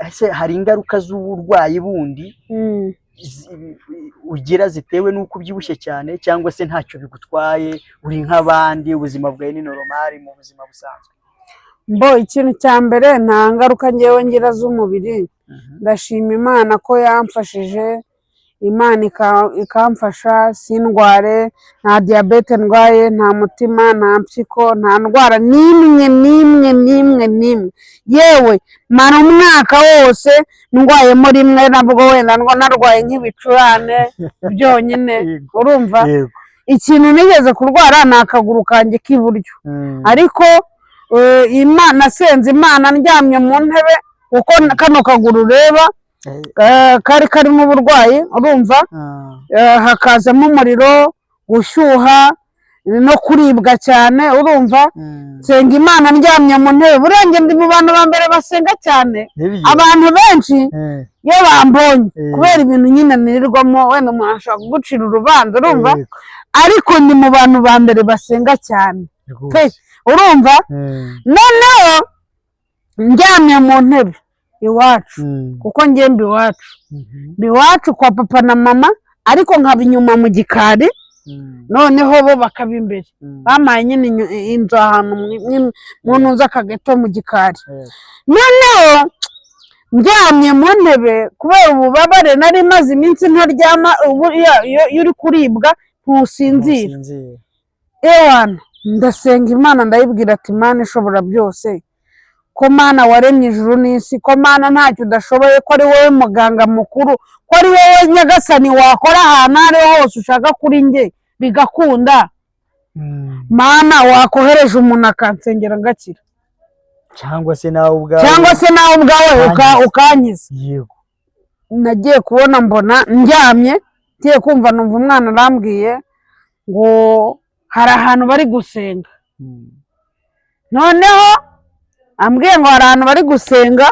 ese hari ingaruka z'uburwayi bundi ugira zitewe n'uko ubyibushye cyane, cyangwa se ntacyo bigutwaye, uri nk'abandi, ubuzima bwawe ni normal mu buzima busanzwe? Mbo ikintu cya mbere, nta ngaruka ngewe ngira z'umubiri. Ndashima Imana ko yamfashije, Imana ikamfasha sindware. Nta diyabete ndwaye, nta mutima, nta mpyiko, nta ndwara n'imwe n'imwe n'imwe n'imwe. Yewe, mara umwaka wose ndwayemo rimwe, nabwo wenda narwaye nk'ibicurane byonyine. Urumva, ikintu nigeze kurwara ni akaguru kanjye k'iburyo, ariko Imana, nasenze Imana ndyamye mu ntebe, kuko kano kaguru ureba kari karimo uburwayi, urumva, hakazamo umuriro, gushyuha no kuribwa cyane, urumva. Nsenga Imana ndyamye mu ntebe. Buriya njye ndi mu bantu ba mbere basenga cyane. Nibyo. Abantu benshi iyo bambonye, kubera ibintu nyine nirirwamo, wenda umuntu ashobora kugucira urubanza, urumva, ariko ni mu bantu ba mbere basenga cyane pe, urumva. Noneho ndyamye mu ntebe iwacu, kuko njye mba iwacu, mba iwacu kwa papa na mama, ariko nkaba inyuma mu gikari, noneho bo bakaba imbere. Bampaye nyine inzu ahantu mu ntuza akageto mu gikari. Noneho ndyamye mu ntebe, kubera ububabare nari maze iminsi ntaryama, ubu iyo uri kuribwa ntusinzira. Ntusinzira. Ewana, ndasenga Imana, ndayibwira ati: "Imana ishobora byose, ko Mana waremye ijuru n'isi, ko Mana ntacyo udashoboye, ko ari wowe muganga mukuru, ko ari wowe Nyagasani wakora ahantu aho ariho hose ushaka kuri njye bigakunda, Mana wakohereje umuntu akansengera ngakira." Cyangwa se nawe ubwawe. Cyangwa se nawe ubwawe Ukankiza. Ukankiza. Nagiye kubona mbona ndyamye, ngiye kumva numva umwana arambwiye ngo hari ahantu bari gusenga. Noneho ambwiye ngo hari ahantu bari gusenga,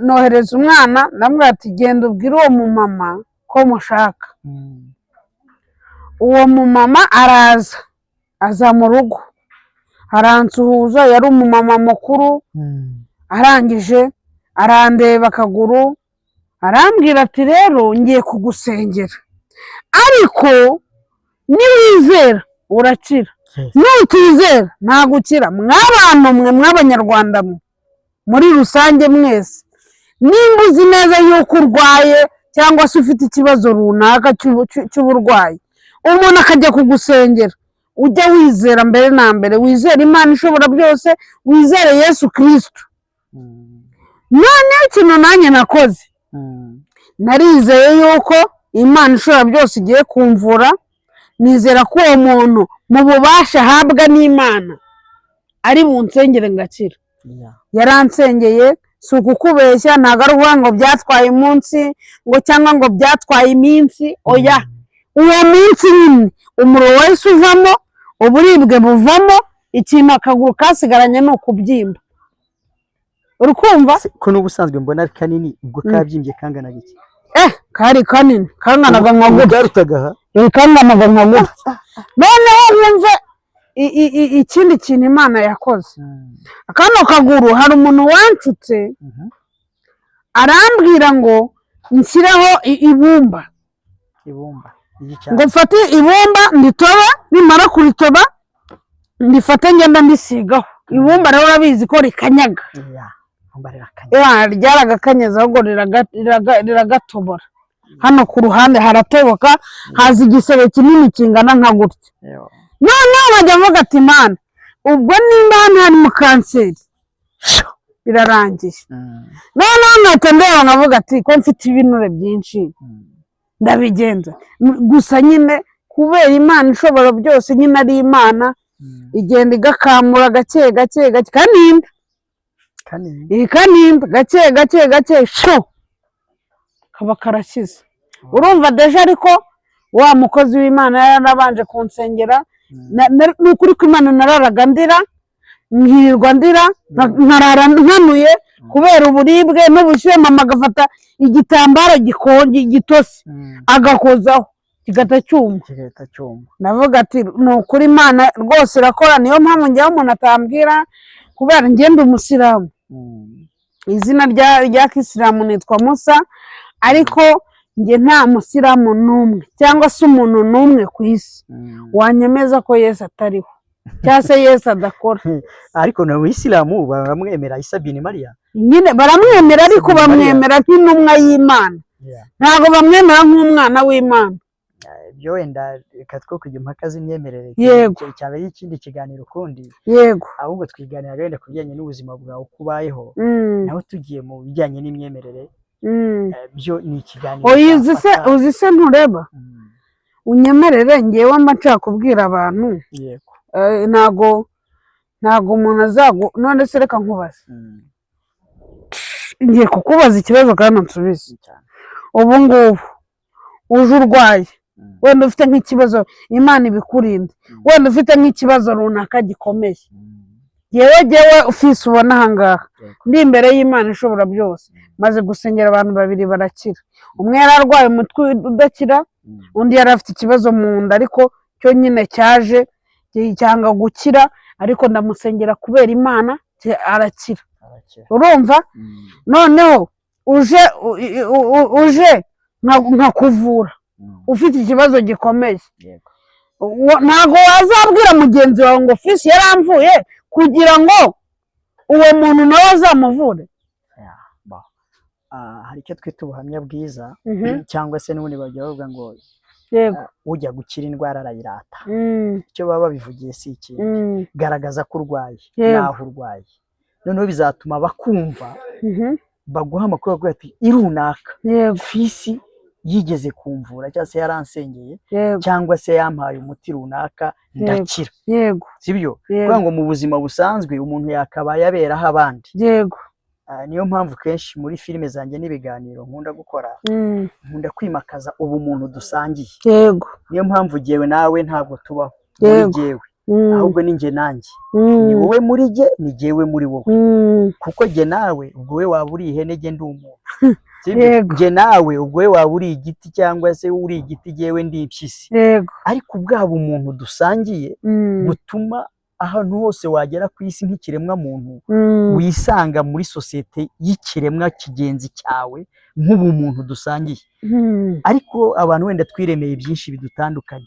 nohereza umwana, ndamubwira ati: "Genda ubwire uwo mumama ko mushaka." Uwo mumama araza, aza mu rugo, aransuhuza. Yari umumama mukuru. Arangije arandeba akaguru, arambwira ati: "Rero ngiye kugusengera, ariko niwizera urakira, nutizera ntabwo ukira." Mw'abantu mwe, mw'Abanyarwanda mwe muri rusange mwese, nimba uzi neza yuko urwaye cyangwa se ufite ikibazo runaka cy'uburwayi, umuntu akajya kugusengera, ujye wizera mbere na mbere, wizere Imana ishobora byose, wizere Yesu Kirisitu. Noneho ikintu nanjye nakoze, narizeye yuko Imana ishobora byose igiye kumvura, nizera ko uwo muntu mu bubasha ahabwa n'Imana ari bunsengere ngakira. Yaransengeye, si ukukubeshya, ntabwo ari ukuvuga ngo byatwaye umunsi ngo cyangwa ngo byatwaye iminsi, oya. Uwo munsi nyine umuriro wahise uvamo, uburibwe buvamo, ikintu akaguru kasigaranye ni ukubyimba, uri kumva? Se, ko n'ubusanzwe mbona ari kanini, ubwo kabyimbye kangana iki? Kari kanini, kanganaga nka gutya. Byarutaga aha. Kanganaga nka gutya. Noneho wumve ikindi kintu Imana yakoze. Kano kaguru, hari umuntu wanshutse, arambwira ngo nshyireho ibumba. Ibumba. Ngo mfate ibumba nditobe, nimara kuritoba ndifate ngenda ndisigaho. Ibumba rero urabizi ko rikanyaga. Umva rirakanya. Ryaragakanyeze ahubwo riragatobora hano ku ruhande haratoboka, haza igisebe kinini kingana nka gutya. Yo. Noneho bajya bavuga ati: "Mana, ubwo nimba hano harimo kanseri, birarangiye." Noneho nkahita ndeba nkavuga ati: "Ko mfite ibinure byinshi, ndabigenza?" Gusa nyine kubera Imana ishobora byose, nyine ari Imana, igenda igakamura gake gake gake, kaninda. Kanini. Ikaninda gake gake gake, sho kaba karakize. Urumva déjà, ariko wa mukozi w'Imana yarabanje kunsengera. Ni ukuri ko Imana, nararaga ndira, nkirirwa ndira, nkarara nkanuye kubera uburibwe n'ubushyuhe. Mama agafata igitambaro gikonje gitose, agakozaho, kigahita cyuma. Kigahita cyuma. Ndavuga ati: "Ni ukuri, Imana rwose irakora." Niyo mpamvu njyewe umuntu atambwira, kubera ngenda umusilamu, izina rya kisilamu nitwa Musa, ariko njye nta musilamu n'umwe cyangwa se umuntu n'umwe ku isi wanyemeza ko Yesu atariho cyangwa se Yesu adakora. Ariko na Muyisilamu baramwemera, Isa bin Mariya. Nyine baramwemera, ariko Isa bin Mariya. bamwemera nk'intumwa y'Imana, ntabwo bamwemera nk'umwana w'Imana. Ibyo wenda reka two kujya impaka z'imyemerere. Yego. Cyaba ari ikindi kiganiro ukundi. Yego. Ahubwo twiganira wenda ku bijyanye n'ubuzima bwawe uko ubayeho, naho tugiye mu bijyanye n'imyemerere, byo ni ikiganiro Oya, uzi se, cyafata. uzi se, ntureba, unyemerere ngewe mba nshaka kubwira abantu. Yego. Ntago umuntu azagu, none se reka nkubaze. Ngiye kukubaza ikibazo kandi unsubize. Cyane. Ubu ngubu uje urwaye, wenda ufite nk'ikibazo, Imana ibikurinde, wenda ufite nk'ikibazo runaka gikomeye, yewe ufise ubona ahangaha, ndi imbere y'Imana ishobora byose, maze gusengera abantu babiri barakira. Umwe yari arwaye umutwe udakira, undi yari afite ikibazo mu nda, ariko cyo nyine cyaje cyanga gukira, ariko ndamusengera kubera Imana arakira. Arakira. Urumva, noneho uje uje nkakuvura, ufite ikibazo gikomeye, ntabwo wazabwira mugenzi wawe ngo fisi yaramvuye, kugira ngo uwo muntu nawe azamuvure? Yeah, ba. Hari icyo twita ubuhamya bwiza, cyangwa se n'ubundi bajya bavuga ngo ujya gukira indwara arayirata. Icyo baba babivugiye si ikindi, garagaza ko urwaye n'aho urwaye, noneho bizatuma bakumva, baguha amakuru, baguha ati irunaka fisi yigeze kumvura, cyangwa se yaransengeye, cyangwa se yampaye umuti runaka ndakira. Sibyo? Yego. Kuvuga ngo mu buzima busanzwe umuntu yakabaye aberaho abandi. Niyo mpamvu kenshi muri filime zanjye n'ibiganiro nkunda gukora, nkunda kwimakaza ubumuntu dusangiye. Niyo mpamvu jyewe nawe ntabwo tubaho muri jyewe, ahubwo ni njye nanjye, ni wowe muri jye, ni jyewe muri wowe, kuko jye nawe ubwo we waba uri ihene, jye ndi umuntu. Sibyo? Yego. Jye nawe ubwo we waba uri igiti, cyangwa se uri igiti, jyewe ndi impyisi, ariko bwa bumuntu dusangiye butuma ahantu hose wagera ku isi nk'ikiremwa muntu, wisanga muri sosiyete y'ikiremwa kigenzi cyawe nk'ubumuntu dusangiye. Ariko abantu wenda twiremeye byinshi bidutandukanye,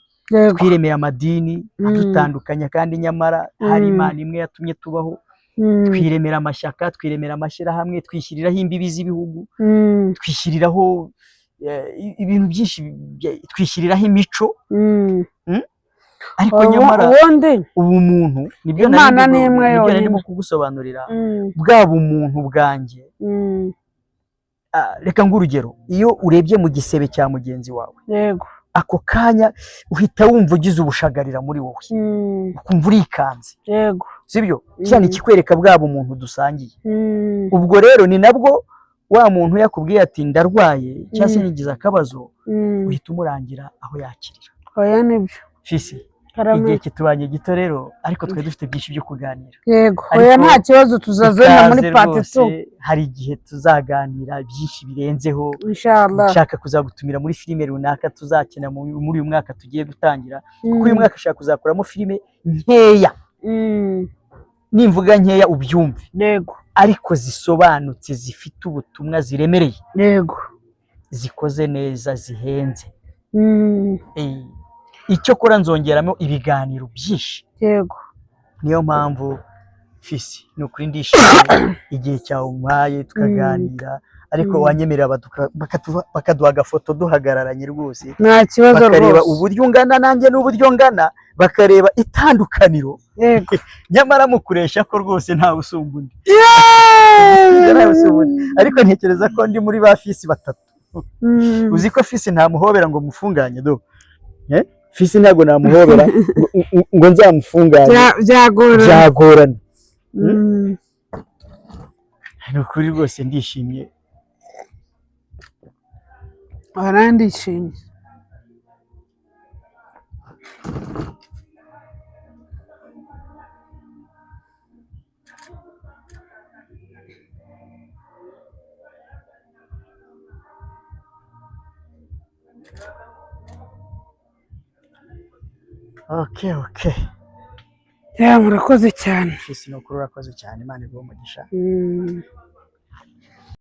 twiremeye amadini adutandukanya, kandi nyamara hari Imana imwe yatumye tubaho. Twiremera amashyaka, twiremera amashyirahamwe, twishyiriraho imbibi z'ibihugu, twishyiriraho ibintu byinshi, twishyiriraho imico, ariko nyamara ubundi ubumuntu nibyo nari Imana ndimo, ni imwe nibyo nari yonyine. ndimo kugusobanurira, bwa bumuntu bwanjye. Reka nguhe urugero: iyo urebye mu gisebe cya mugenzi wawe, ako kanya uhita wumva ugize ubushagarira muri wowe, ukumva urikanze. Sibyo? Cyane, ikikwereka bwa bumuntu dusangiye. Ubwo rero ni nabwo wa muntu yakubwiye ati ndarwaye cyangwa se nigize akabazo, uhita umurangira aho yakirira. Oya, nibyo. Fisi, Karame. igihe kitubanye gito rero, ariko twari dufite byinshi byo kuganira. Yego. Ariko Oya, nta kibazo, tuzazana muri ikaze part rwose, two. Hari igihe tuzaganira byinshi birenzeho. Inshallah. Nshaka kuzagutumira muri filime runaka tuzakina muri uyu mwaka tugiye gutangira, kuko uyu mwaka nshaka kuzakuramo filime nkeya. Nimvuga nkeya ubyumve, ariko zisobanutse, zifite ubutumwa, ziremereye, zikoze neza, zihenze. Icyo kora nzongeramo ibiganiro byinshi. Niyo mpamvu Fisi, ni ukuri ndishimye igihe cyawe umpaye tukaganira, ariko wanyemerera bakaduha agafoto duhagararanye rwose, Nta kibazo bakareba rwose. uburyo ungana nanjye n'uburyo ngana, bakareba itandukaniro. Yego. Nyamara mu kureshya ko rwose ntawe usumba undi. Ntawe usumba undi. Ariko ntekereza ko ndi muri ba fisi batatu. Uzi ko fisi ntamuhobera ngo mufunganye do? Eh? Fisi ntabwo namuhobera ngo nzamufunganye. Byagorana. Byagorana. Ni ukuri rwose ndishimye. Warandishimye. Okay. Ya, murakoze cyane. Fisi, ni ukuri urakoze cyane, Imana iguhe umugisha.